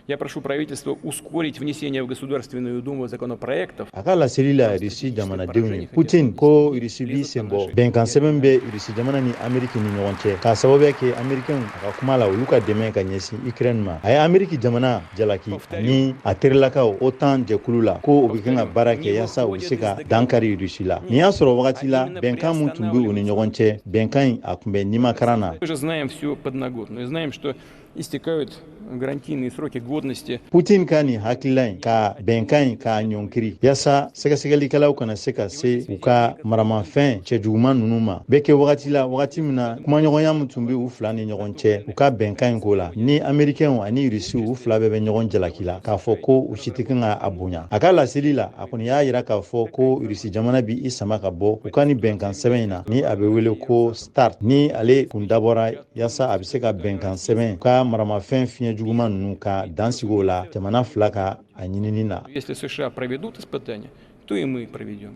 Я прошу правительство ускорить внесение в Государственную Думу законопроектов. A ka laseli la Irisi jamanadenw ye, Putin ko Irisi b'i sen bɔ bɛnkan sɛbɛn bɛ Irisi jamana ni Ameriki ni ɲɔgɔn cɛ, k'a sababuya kɛ Amerikɛnw a ka kuma la, olu ka dɛmɛ ka ɲɛsin Ukraine ma. A ye Ameriki jamana jalaki ni a terilakaw OTAN jɛkulu la, ko u bɛ kan ka baara kɛ yaasa u bɛ se ka dankari Irisi la. Nin y'a sɔrɔ wagati la, bɛnkan min tun bɛ u ni ɲɔgɔn cɛ, bɛnkan in a tun bɛ nimakaran na. Мы же знаем всю подноготную, знаем, что истекают гарантийные сроки годности. Putin ka nin hakilila in ka bɛnkan in k'a ɲɔnkiri yaasa sɛgɛsɛgɛlikɛlaw kana se ka se u ka maramafɛn cɛjuguman ninnu ma, bɛ kɛ wagati la, wagati min na kumaɲɔgɔnya min tun bɛ u fila ni ɲɔgɔn cɛ u ka bɛnkan in ko la, ni Amerikɛnw ani Irisiw, u fila bɛɛ bɛ ɲɔgɔn jalaki la k'a fɔ ko u si tɛ kan ka a bonya. A ka laseli la, a kɔni y'a yira k'a fɔ ko Irisi jamana bi i sama ka bɔ u ka ni bɛnkan sɛbɛn in na, ni a bɛ wele ko START, ni ale kun dabɔra yaasa a bɛ se ka bɛnkan sɛbɛn ka maramafɛn fiɲɛ juguman ninnu ka dan sigi o la, jamana fila ka a ɲinini na. Если США проведут испытания, то и мы проведем.